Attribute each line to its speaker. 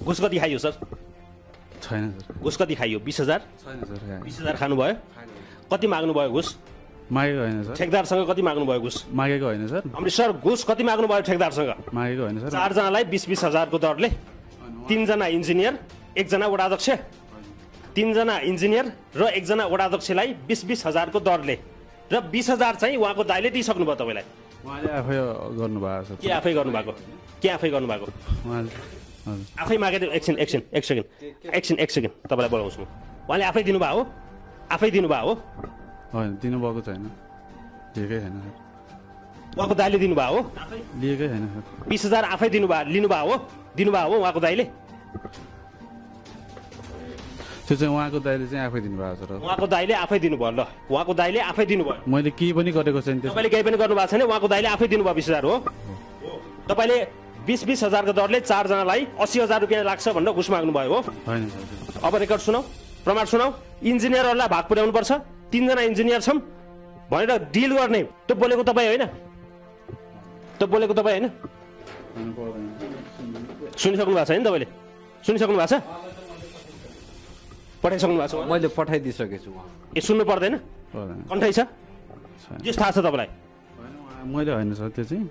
Speaker 1: घुस कति खाइयो सर?
Speaker 2: छैन सर।
Speaker 1: घुस कति खाइयो? 20,000?
Speaker 2: छैन सर।
Speaker 1: 20,000 खानुभयो? कति माग्नुभयो घुस?
Speaker 2: मागेको होइन सर।
Speaker 1: ठेकदारसँग कति माग्नुभयो घुस?
Speaker 2: मागेको होइन सर।
Speaker 1: अमृत सर घुस कति माग्नुभयो ठेकदारसँग?
Speaker 2: मागेको होइन सर।
Speaker 1: 4 जनालाई 20,000 को दरले, 3 जना इन्जिनियर, 1 जना वडाध्यक्ष, 3 जना इन्जिनियर र 1 जना वडाध्यक्षलाई 20,000 को दरले र 20,000 चाहिँ उहाँको दाइले दिइसक्नुभयो तपाईँलाई।
Speaker 2: उहाँले आफै गर्नुभएको सर।
Speaker 1: के आफै गर्नुभएको? के आफै गर्नुभएको?
Speaker 2: उहाँले हजुर
Speaker 1: आफै मागेर एक सेकेन्ड तपाईँलाई बोलाउँछु म। उहाँले आफै दिनुभयो हो? आफै दिनुभयो हो?
Speaker 2: होइन दिनुभएको छैन। लिएकै छैन सर।
Speaker 1: उहाँको दाइले दिनुभयो हो?
Speaker 2: लिएकै छैन सर।
Speaker 1: 20,000 आफै लिनुभयो हो? दिनुभयो हो उहाँको दाइले?
Speaker 2: त्यो चाहिँ उहाँको दाइले चाहिँ आफै दिनुभएको सर।
Speaker 1: उहाँको दाइले आफै दिनुभयो। ल उहाँको दाइले आफै दिनुभयो।
Speaker 2: मैले केही पनि गरेको छैन।
Speaker 1: तपाईँले केही पनि गर्नुभएको छैन। उहाँको दाइले आफै दिनुभयो 20,000 हो? तपाईँले 20,000 को दरले 4 जनालाई 80,000 रुपियाँ लाग्छ भनेर घुस माग्नुभयो हो?
Speaker 2: होइन सर।
Speaker 1: अब रेकर्ड सुनाऊ, प्रमाण सुनाऊ। इन्जिनियरहरूलाई भाग पुर्याउनु पर्छ, 3 जना इन्जिनियर छौँ भनेर डिल गर्ने, त्यो बोलेको तपाईँ होइन? त्यो बोलेको तपाईँ होइन? सुनिसक्नु भएको छ नि तपाईँले? सुनिसक्नु भएको छ? पठाइसक्नु भएको छ?
Speaker 3: मैले पठाइदिइसकेको छु।
Speaker 1: ए सुन्नु पर्दैन? कन्ठै छ?
Speaker 2: छैन।
Speaker 1: जे थाहा छ तपाईँलाई?
Speaker 2: मैले होइन सर त्यो चाहिँ